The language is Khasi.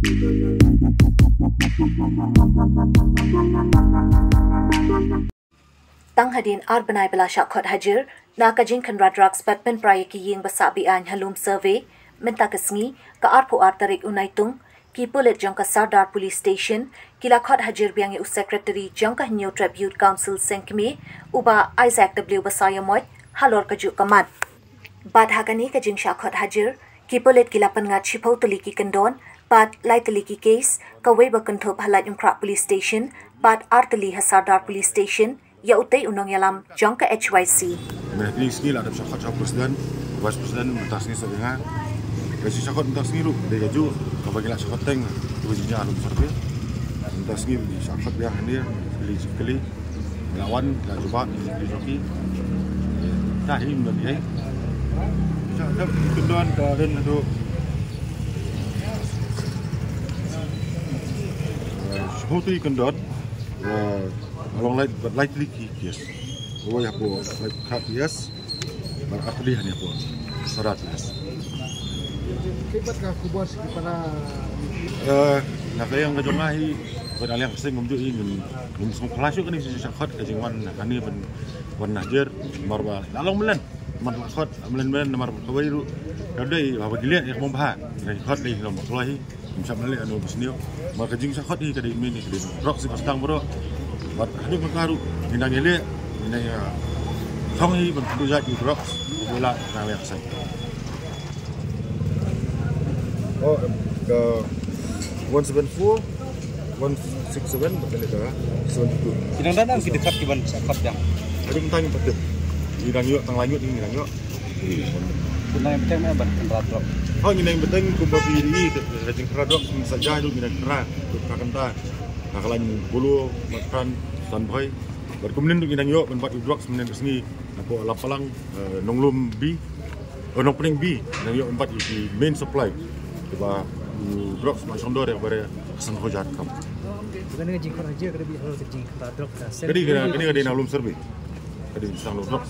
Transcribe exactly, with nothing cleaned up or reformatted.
Tang hadien ar bnai ba la shah khot hajir na ka jingkhynra drugs bad pynpra ïa ki ïing ba sah be-aiñ ha Lum Survey, mynta ka sngi, ka arphew ar tarik u Naitung, ki pulit jong ka Sardar Police Station ki la khot hajir biang ïa u Secretary jong ka Hynñiew Trep Youth Council Seng Kmie, u Bah Isaac W Basaiawmoit, halor kajuh ka mat. Bad ha kane ka jingshah khot hajir, ki pulit ki la pynngat shiphew tylli ki kyndon bad lai tylli ki case, kawei ba kynthup ha Laitumkhrah Police Station bad ar tylli ha Sardar Police Station, ïa utei u nongïalam jong ka H Y C. Mynta ka sngi la dep shah khot sha u President, Vice President, mynta ka sngi sa ïa nga. Ka jingshah khot mynta ka sngi ruh dei kajuh kaba ngi la shah khot teng, kaba jingïalam survey. Mynta ka sngi shah khot biang hangne, kylli kylli. La wan, la jubab, la jubab. Dah hi, mun dah hi. Sa dah kyndon ka ren tu. Shiphew tylli kyndon. Along lai, bad lai tylli ki case. Wei hapoh Laitumkhrah P S. Bad ar tylli hangne hapoh Sardar P S. Kibat ka khubor sha ki para. Eh, na ka liang ka jong nga hi, bad na liang ka seng kumjuh hi, ngim, ngim sngewphylla shuh kane ka jingshah khot ka jingwan hangne ban wan hajir, namar ba la long mlien, namar la khot mlien mlien, namar ba kawei ruh ka dei ba, ba ki leh ïa ka bym bha, ka khot dei long ba kloi hi. Ngim shym leh ïano ba sniew. Namar ka jingshah khot hi ka dei main hi, ka dei drugs hi ba sdang baroh. Bad haduh mynta ruh ngi dang ïaleh, ngi dang ïa thong hi ban pynduh ïa ki drugs ba la nang leh ka seng. Oh, em, ka one seven four, one six seven, bad ka seventy two. Ki dang dang ki dei khot ki ban shah khot biang. Haduh mynta ngim pat tip. Ngi dang ïoh tang lai ngut ngi dang ïoh. Ngi nang bteng ne ban khynra drok. Ha, ngi nang bteng kumba phi ïohi ka, ka jingkhynra drok, ngi sa jia ruh ngi nang khynra, ruh ka kynta. Ha ka lain Bulo, Matkran, Saiñbhoi. Bad kumne ruh ngi nang ïoh ban bat ïa u drok mynne ka sngi. Hapoh Lampalang, eh, Nonglum B, eh, Nongpyning B, nang ïoh ban bat ïa ki main supply. Kiba u drok ma shong dor ïa bare ka san hajar kam. Ka dei ka jingkhynra drok ka. Ka dei ka, ka dei ka dei na Lum Survey. Ka dei sdang lo drok.